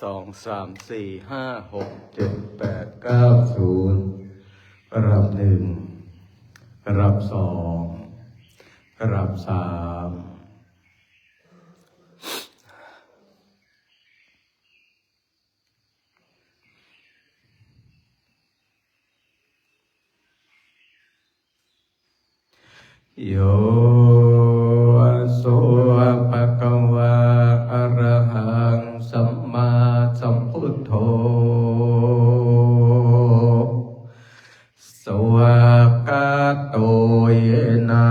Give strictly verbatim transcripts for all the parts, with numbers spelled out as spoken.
สอง สาม สี่ ห้า หก เจ็ด แปด เก้า ศูนย์ ระดับหนึ่ง ระดับสอง ระดับสาม Yo so bhagavā arahaṃ sammāsambuddho svākkhāto yena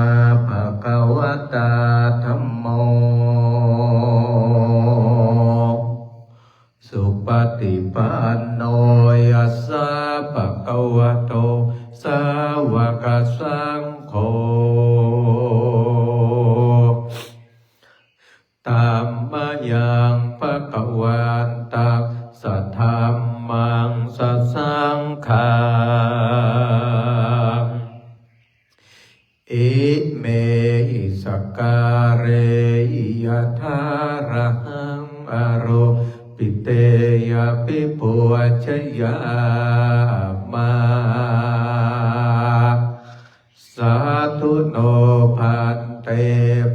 bhagavatā dhammo supaṭipanno yassa bhagavato sāvakasaṅgho tammayaṃ bhagavantaṃ sadhammaṃ sasaṅghaṃ imehi sakkārehi yathārahaṃ āropitehi abhipūjayāma. Sādhu no bhante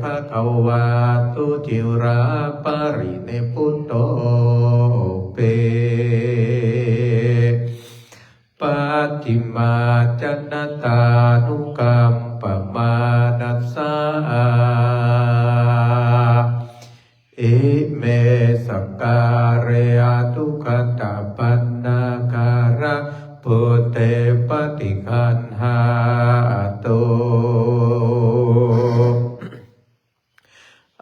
bhagavā suciraparinibbutopi pacchimājanatānukampamānasā ime sakkāre anuggatapaṇṇākārā bhante paṭiggaṇhātu.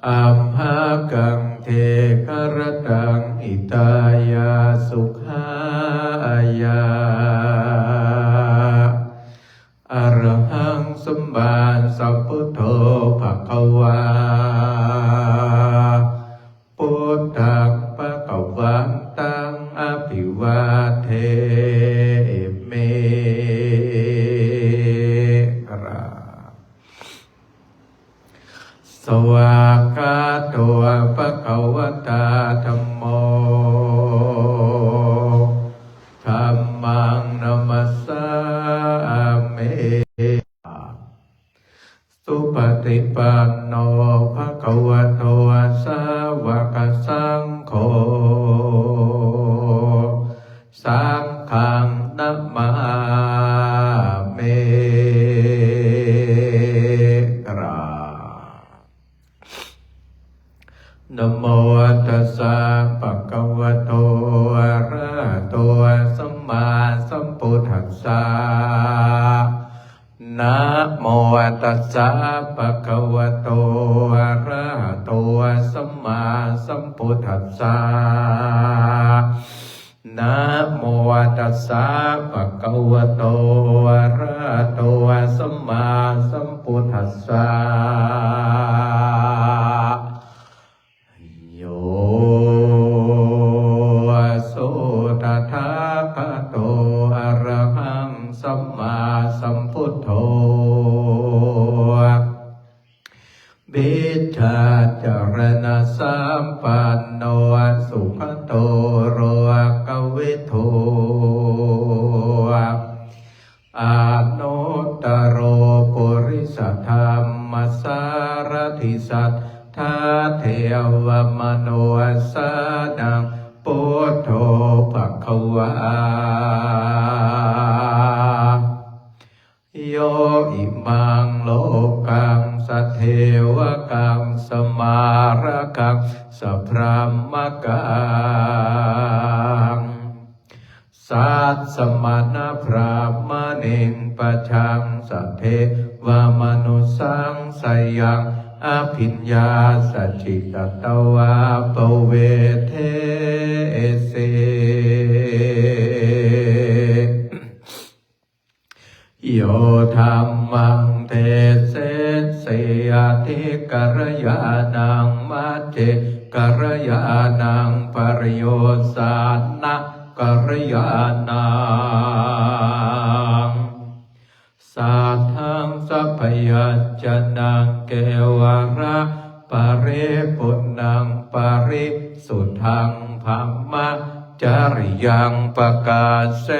Amhākaṃ dīgharattaṃ hitāya sukhāya. Arahaṃ sammāsambuddho bhagavā. Buddhaṃ bhagavantaṃ abhivādemi. Svākkhāto bhagavatā dhammo. Dhammaṃ namassāmi. Supaṭipanno bhagavato sāvakasaṅgho. Saṅghaṃ namāmi. Namo tassa bhagavato arahato sammāsambuddhassa. Namo tassa bhagavato arahato sammāsambuddhassa. Namo tassa bhagavato arahato sammāsambuddhassa. Yo so tathāgato arahaṃ sammāsambuddho vijjācaraṇasampanno sugato lokavidū anuttaro purisadammasārathi satthā devamanussānaṃ buddho bhagavā. Yo imaṃ lokaṃ sadevakaṃ samārakaṃ sabrahmakaṃ sassamaṇabrāhmaṇiṃ pajaṃ sadevamanussaṃ sayaṃ abhiññāsaccikatvā pavedesi. Yo dhammaṃ desesi aṭṭhikalyāṇaṃ maggikalyāṇaṃ paññākalyāṇaṃ saddaṃ sabyañjanaṃ kevalaparipuṇṇaṃ taṃ brahmacariyaṃ pakāsesi.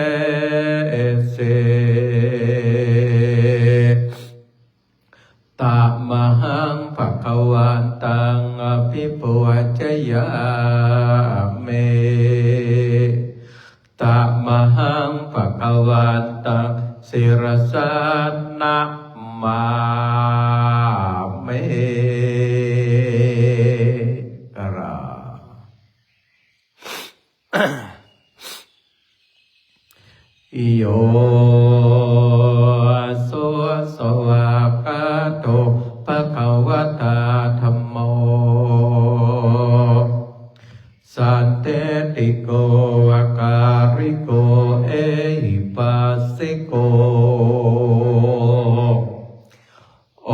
Tamahaṃ bhagavantaṃ abhipūjayāmi. Tamahaṃ bhagavantaṃ sirasā namāmi. กราบ Yo so svākkhāto bhagavatā dhammo, sandiṭṭhiko akāliko ehipassiko,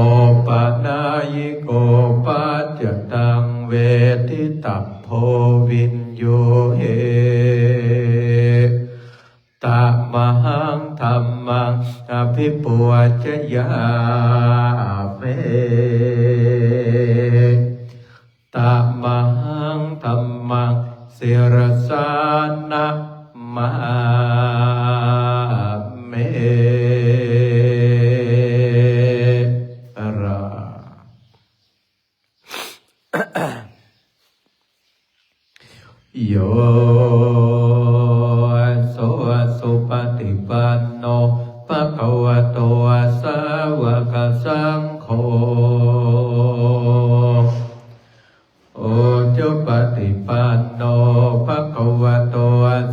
opanayiko paccattaṃ veditabbo viññūhi. Tamahaṃ dhammaṃ abhipūjayāmi. Tamahaṃ dhammaṃ sirasā namāmi. กราบ Yo so supaṭipanno bhagavato sāvakasaṅgho, ujupaṭipanno bhagavato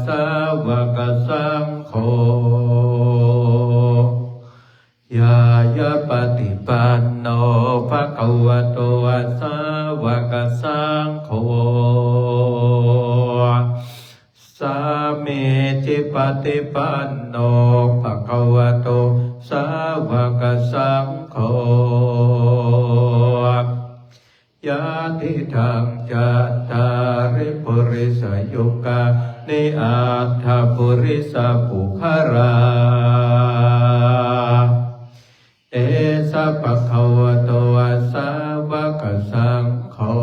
sāvakasaṅgho, ñāyapaṭipanno bhagavato sāvakasaṅgho, sāmīcipaṭipanno bhagavato sāvakasaṅgho, yadidaṃ cattāri purisayugāni aṭṭha purisapuggalā, esa bhagavato sāvakasaṅgho,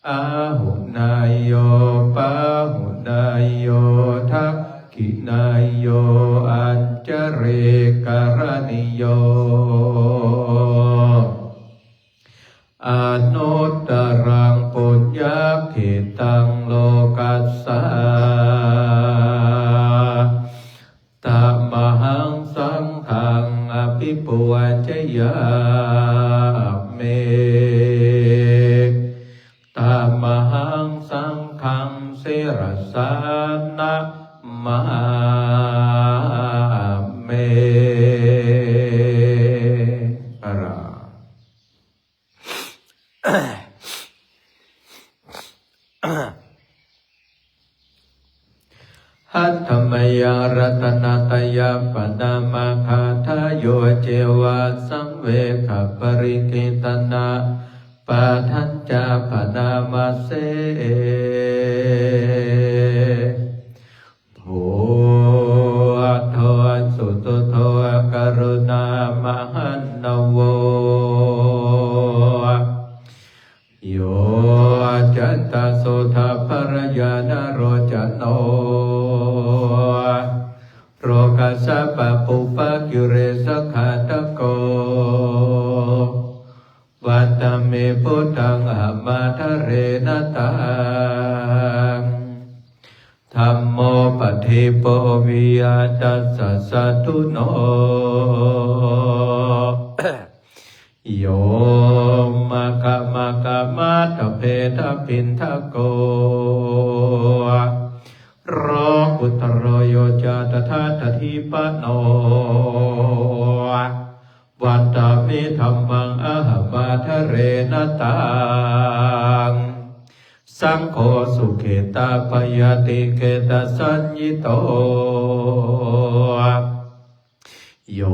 āhuneyyo pāhuneyyo dakkhiṇeyyo añjalikaraṇīyo, anuttaraṃ puññakkhettaṃ lokassa. Tamahaṃ saṅghaṃ abhipūjayāmi. Tamahaṃ saṅghaṃ sirasā namāmi. กราบ Handa mayaṃ ratanattayam paṇāmagāthāyo ceva saṃvegaparikittanapāṭhañca bhaṇāma se. Buddho susuddho karuṇāmahaṇṇavo, yoccantasuddhabbarañāṇalocano, lokassa pāpūpakilesaghātako, vandāmi buddhaṃ ahamādarena taṃ. Dhammo padīpo viya tassa satthuno, yo maggamakkhamattabhedabhiṇṇako, lokuttaro yo ca tathāgadīpano, vandāmi dhammaṃ ahamādarena taṃ. Saṅgho sukhetabbayatikkhettasaññito, yo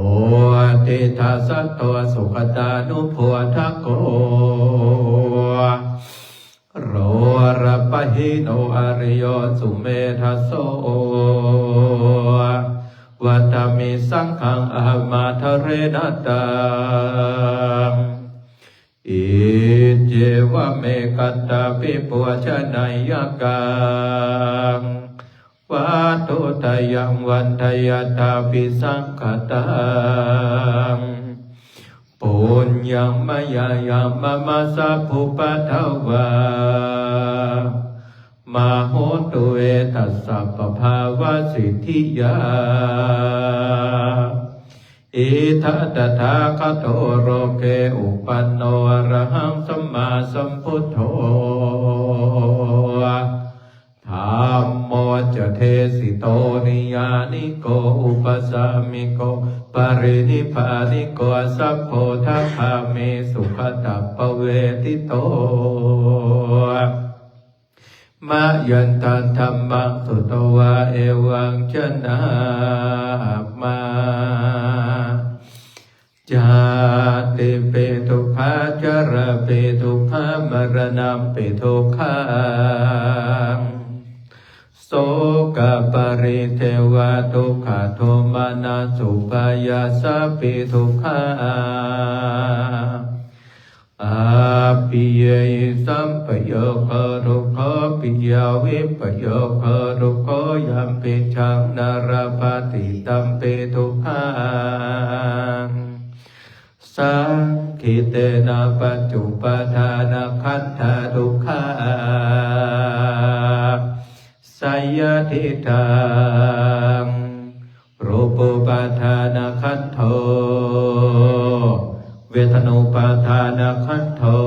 tiṭṭhasanto sugatānubodhako, lokapahīno ariyo sumedhaso, vandāmi saṅghaṃ ahamādarena taṃ. Icce Evamekattapi pūjanīyakaṃ vatthuttayaṃ vantayattha visaṅkhataṃ puññaṃ mayā yaṃ mama sabbupaddavā ma hontu ve tassa pabhāvasiddhiyā. Idha tathāgato loke uppanno arahaṃ sammāsambuddho dhammo ca desito niyyāniko upasamiko parinibbāniko sabbo dhammāmi sugatappavedito. Mayantaṃ dhammaṃ sutvā evaṃ janāma jātipi dukkhā jarāpi dukkhā maraṇampi dukkhaṃ sokaparidevadukkhadomanassupāyāsāpi dukkhā appiyehi sampayogo dukkho piyavipayogo dukkho yampicchaṃ na labhati tampi dukkhaṃ saṅkhittena pañcupādānakkhandhā dukkhā seyyathīdaṃ rūpupādānakkhandho vedanupādānakkhandho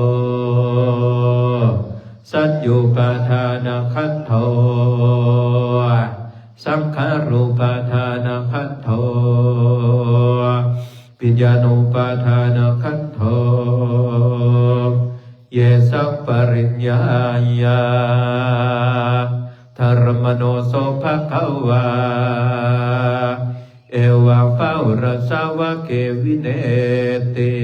saññupādānakkhandho saṅkhārupādānakkhandho viññāṇupādānakkhandho yesaṃ pariññāya dharamāno so bhagavā evaṃ bahulā sāvake vineti.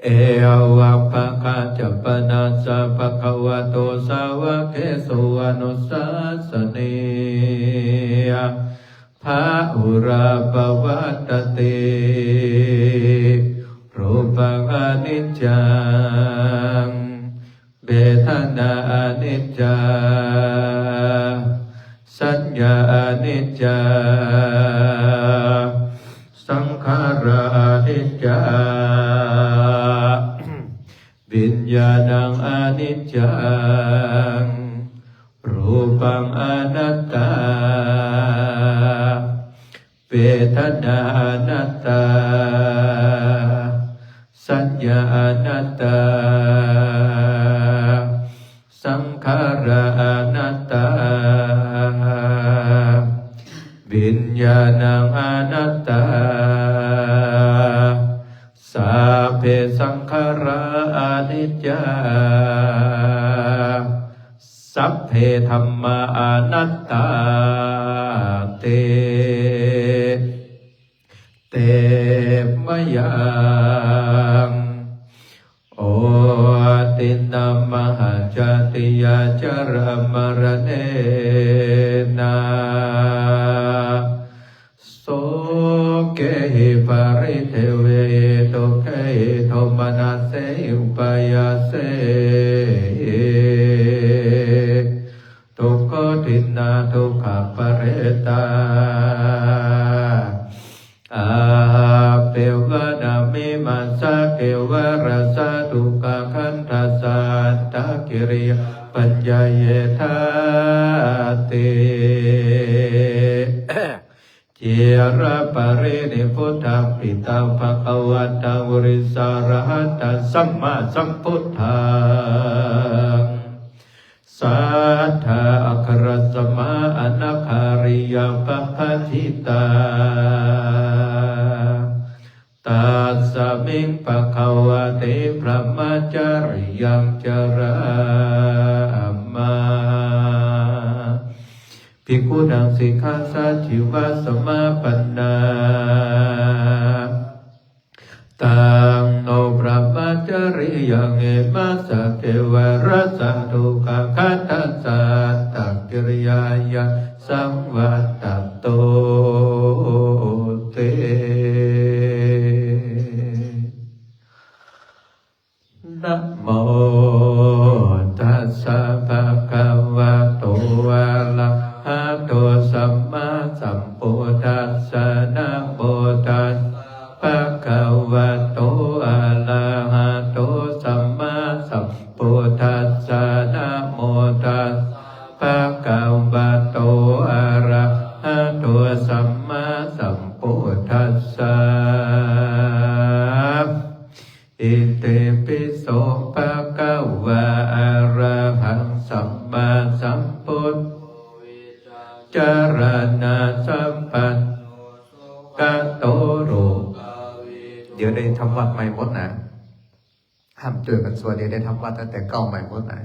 Evaṃ bhagañca panassa bhagavato sāvakesu anussāsanīya bahulā pavattati. Rūpaṃ aniccaṃ vedanā aniccā saññā aniccā saṅkhārā aniccā viññāṇaṃ aniccaṃ rūpaṃ anattā vedanā anattā saññā anattā saṅkhārā anattā viññāṇaṃ anattā sabbe saṅkhārā aniccā sabbe dhammā anattāti. Te mayaṃ otiṇṇaṃ mahajātiyā jarāmaraṇena sokehi paridevehi dukkhehi domanassehi upāyāsehi dukkhotiṇṇā dukkhaparetā appeva na mimassa kevalassa dukkhakkhandhassa antakiriyā paññāyedhāti. Ciraparinibbutampi taṃ bhagavantaṃ purisamārahantaṃ sammāsambuddhaṃ satthā agarasmā anāgariyaṃ pabbajitā. Tasmiṃ bhagavati brahmacariyaṃ carāma. Bhikkhūnaṃ sikkhāsājīvasamāpannā. Taṃ no brahmacariyaṃ imassa kevalassa dukkhakkhandhassa antakiriyāya saṃvattantu te. Namo tassa bhagavato arahato sammāsambuddhassa. Namo tassa bhagavato arahato sammāsambuddhassa. Namo tassa bhagavato arahato sammāsambuddhassa. Itipi so bhagavā arahaṃ sammāsambuddho vijjācaraṇasampanno sugato lokavidū. เดี๋ยวได้ทำวัตรใหม่หมดนะ ห้ามช่วยกันสวด เดี๋ยวได้ทำวัตรตั้งแต่เก้าใหม่หมดนะ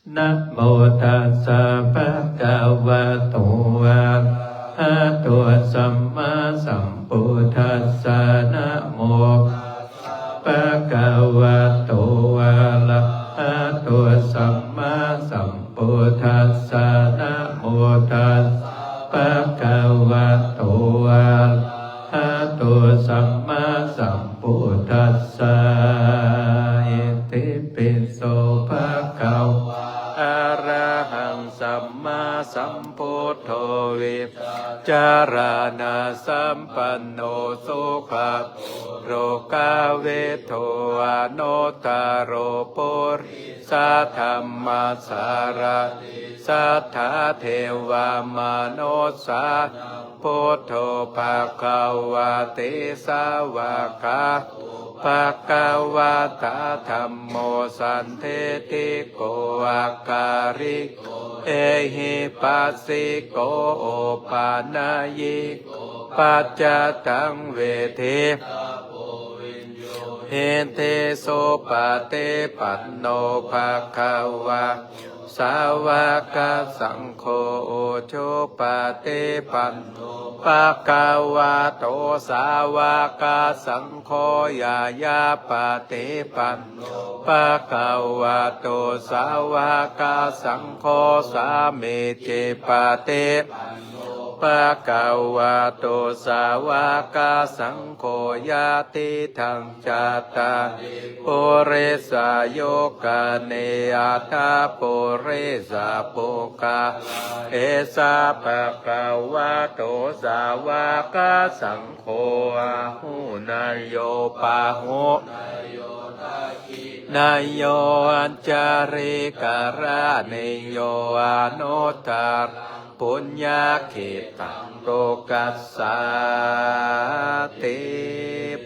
Namo tassa bhagavato arahato sammāsambuddhassa. Namo tassa bhagavato arahato sammāsambuddhassa. Namo tassa bhagavato arahato sammāsambuddhassa. Itipi so bhagavā arahaṃ sammāsambuddho vijjācaraṇasampanno sugato lokavidū anuttaro purisadammasārathi satthā devamanussānaṃ buddho bhagavāti. Svākkhāto bhagavatā dhammo sandiṭṭhiko akāliko ehipassiko opanayiko paccattaṃ veditabbo viññūhīti. Supaṭipanno bhagavato sāvakasaṅgho, ujupaṭipanno bhagavato sāvakasaṅgho, ñāyapaṭipanno bhagavato sāvakasaṅgho, sāmīcipaṭipanno bhagavato sāvakasaṅgho, yadidaṃ cattāri purisayugāni aṭṭha purisapuggalā, esa bhagavato sāvakasaṅgho, āhuneyyo pāhuneyyo dakkhiṇeyyo añjalikaraṇīyo anuttaraṃ puññakkhettaṃ lokassāti.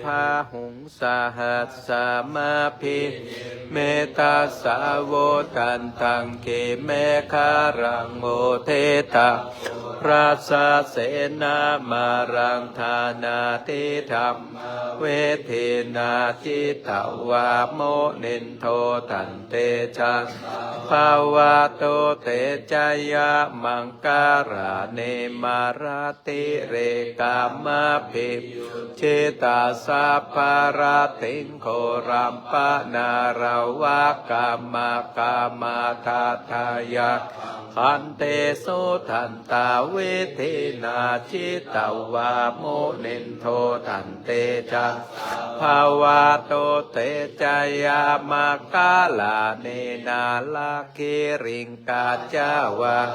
Bāhuṃ sahassamabhinimmitasāvudhantaṃ, grīmekhalaṃ uditaghorasasenamāraṃ, dānādidhammavidhinā jitavā munindo, tantejasā bhavatu te jayamaṅgalāni. Mārātirekamabhiyujjhitasabbarattiṃ, ghorampanāḷavakamakkhamathaddhayakkhaṃ, khantīsudantavidhinā jitavā munindo, tantejasā bhavatu te jayamaṅgalāni. Nāḷāgiriṃ gajavaraṃ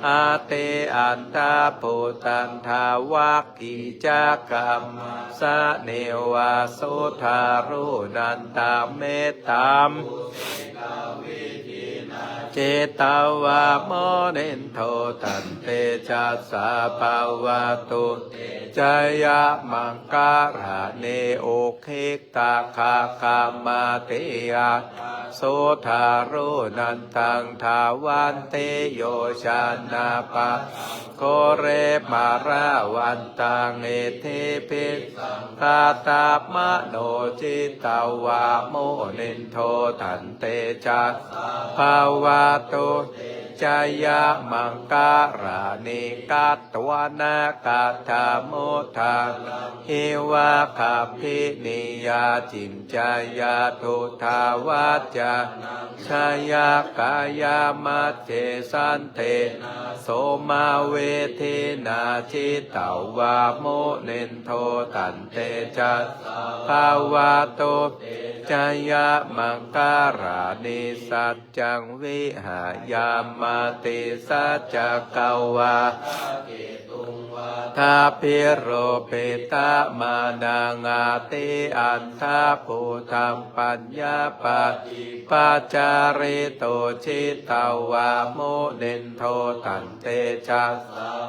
atimattabhūtaṃ, dāvaggicakkamasanīva sudāruṇantaṃ, mettambusekavidhinā jitavā munindo, tantejasā bhavatu te jayamaṅgalāni. Ukkhi ttakhaggamatihatthasudāruṇantaṃ, dhāvantiyojanapathaṅgulimālavantaṃ, iddhībhisaṅkhatamano jitavā munindo, tantejasā bhavatu te jayamaṅgalāni. Ka tvāna kaṭṭhamudaraṃ iva gabbhinīyā, ciñcāya duṭṭhavacanaṃ janakāyamajjhe, santena somavidhinā jitavā munindo tantejasā bhavatu te jayamaṅgalāni. Saccaṃ vihāya matisaccakavādaketuṃ vādābhiropitamanaṃ atiandhabhūtaṃ paññāpadīpajalito jitavā munindo tantejasā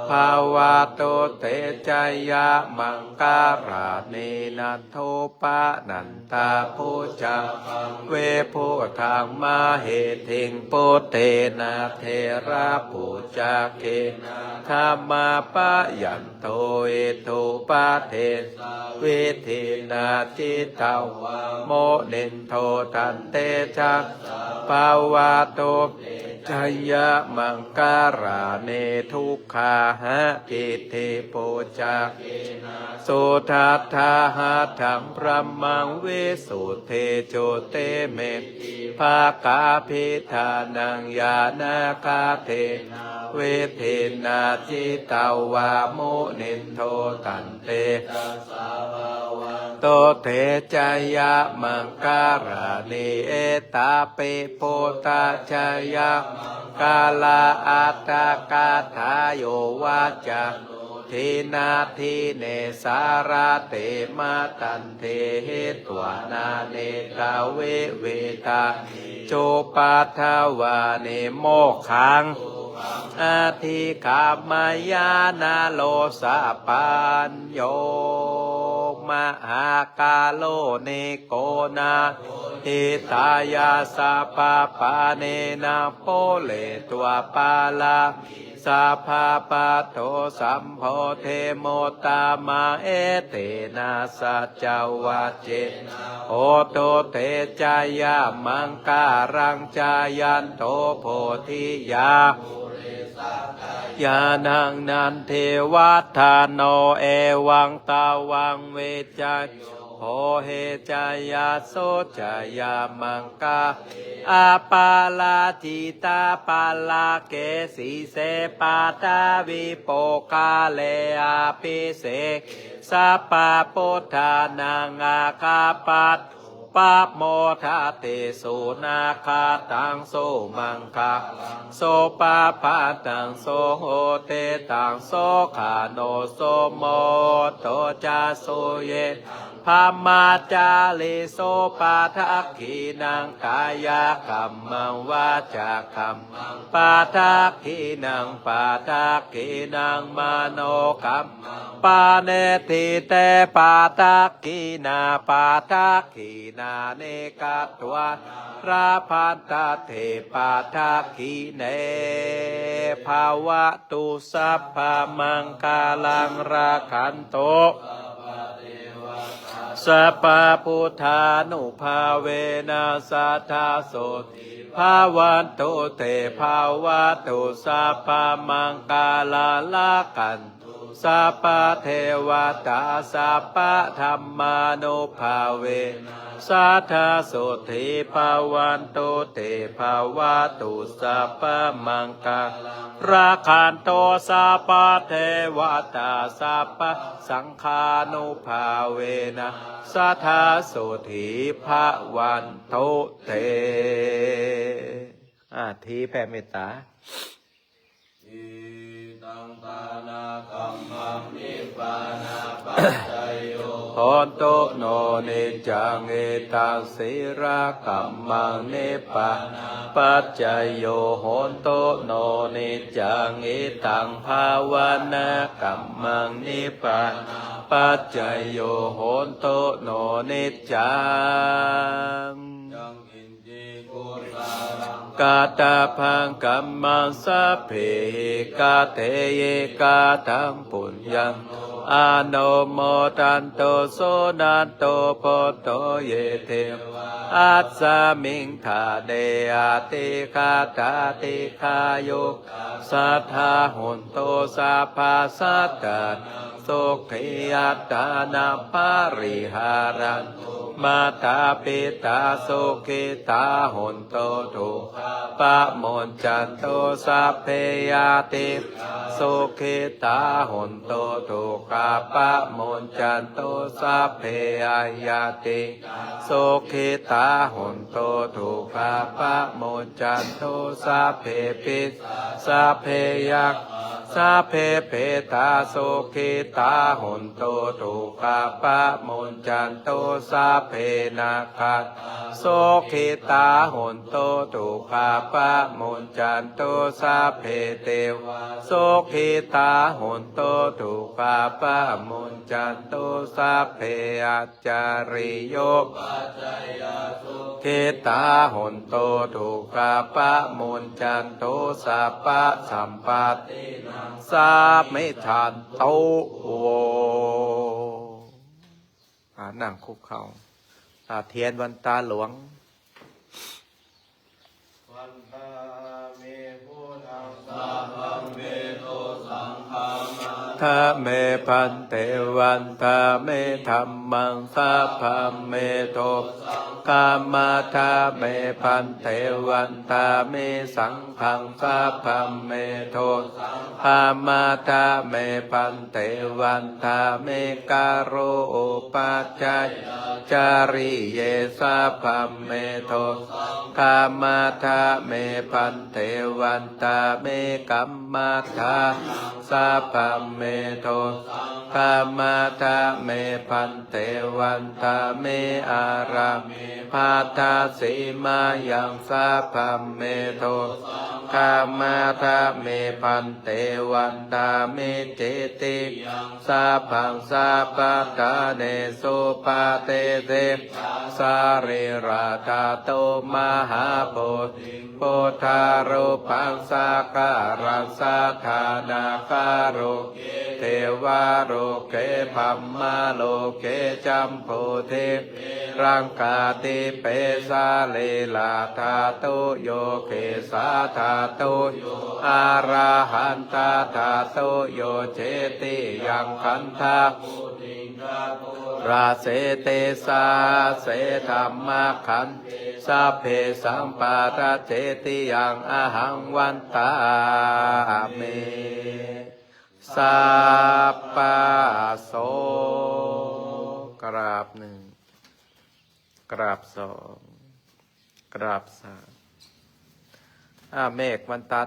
bhavatu te jayamaṅgalāni. Nandopanandabhujagaṃ vibudhaṃ mahiddhiṃ puttena therabhujagena damāpayanto iddhūpadesa vidhinā jitavā munindo tantejasā bhavatu te jayamaṅgalāni. Duggāhadiṭṭhibhujagena sudaṭṭhahatthaṃ brahmaṃ visuddhijutimiddhibakābhidhānaṃ ñāṇāgadena vidhinā jitavā munindo tantejasā bhavatu te jayamaṅgalāni. Etāpi buddhajayamaṅgalaaṭṭhagāthā yo vācano dinadine sarate matandī hitvānanekavividhāni cupaddavāni mokkhaṃ sukhaṃ adhigameyya naro sapañño. Mahākāruṇiko nātho hitāya sabbapāṇinaṃ pūretvā pāramī sabbā patto sambodhimuttamaṃ etena saccavajjena hotu te jayamaṅgalaṃ. Jayanto bodhiyā mūle sakyānaṃ nandivaḍḍhano evaṃ tvaṃ vijayo hohi jayassu jayamaṅgale aparājitapallaṅke sīse paṭhavipokkhare abhiseke sabbabuddhānaṃ aggappatto pamodati. Sunakkhattaṃ sumaṅgalaṃ supabhātaṃ suhuṭṭhitaṃ sukhaṇo sumuhutto ca suyiṭṭhaṃ brahmacārisu padakkhiṇaṃ kāyakammaṃ vācākammaṃ padakkhiṇaṃ padakkhiṇaṃ manokammaṃ paṇidhī te padakkhiṇā padakkhiṇāni katvāna labhantatthe padakkhiṇe. Bhavatu sabbamaṅgalaṃ rakkhantu sabbabuddhānubhāvena sadā sotthī bhavantu te. Bhavatu sabbamaṅgalaṃ rakkhantu sabbadevatā sabbadhammānubhāvena sadā sotthī bhavantu te. Bhavatu sabbamaṅgalaṃ rakkhantu sabbadevatā sabbasaṅghānubhāvena sadā sotthī bhavantu te. อ่า ทีแผ่เมตตา Idaṃ dānakammaṃ nibbānapaccayo hotu no niccaṃ. Idaṃ sīlakammaṃ nibbānapaccayo hotu no niccaṃ. Idaṃ bhāvanākammaṃ nibbānapaccayo hotu no niccaṃ. Katabbaṃ kammaṃ sabbehi katehi kataṃ puññaṃ anumodantu suṇantu bhonto ye devā asmiṃ ṭhāne adhigatā dīghāyukā sadā hontu sabbasattānaṃ sukhī attānaṃ pariharantu mātāpitā sukhitā hontu, dukkhā pamuñcantu, sabbe ñātikā sukhitā hontu, dukkhā pamuñcantu, sabbe aññātikā sukhitā hontu, dukkhā pamuñcantu, sabbe pi sabbe yakkhā sabbe petā sukhitā hontu, dukkhā pamuñcantu, sabbe nakkhattā sukhitā hontu, dukkhā pamuñcantu, sabbe devā sukhitā hontu, dukkhā pamuñcantu, sabbe ācariyupajjhāyā sukhitā hontu, dukkhā pamuñcantu, sabbasampattīnaṃ samijjhantu. อ่า นั่งคุกเข่า อ่า เทียนวันตาหลวง Vandāmi buddhaṃ sabbaṃ me dosaṃ khamatha me bhante, vandāmi dhammaṃ sabbaṃ me dosaṃ khamatha me bhante, vandāmi saṅghaṃ sabbaṃ me dosaṃ khamatha me bhante, vandāmi karūpapajjayācariye sabbaṃ me dosaṃ khamatha me bhante, vandāmi kammadānaṃ sabbaṃ me dosaṃ khamatha me bhante, vandāmi ārāme baddhasīmāyaṃ sabbaṃ me dosaṃ khamatha me bhante, vandāmi cetiyaṃ sabbaṃ sabbaṭṭhānesu patiṭṭhitā sarīradhātu mahābodhiṃ buddharūpaṃ sakkāraṃ sadā nāgaloke devaloke brahmaloke jambudīpe laṅkādīpe sarīradhātuyo kesādhātuyo arahantadhātuyo cetiyaṃ gandhakuṭiṃ caturāsītisahassadhammakkhan sabbesaṃ pattacetiyaṃ ahaṃ vandāmi sabbaso. กราบหนึ่ง กราบสอง กราบสาม อ่า เมฆวันตา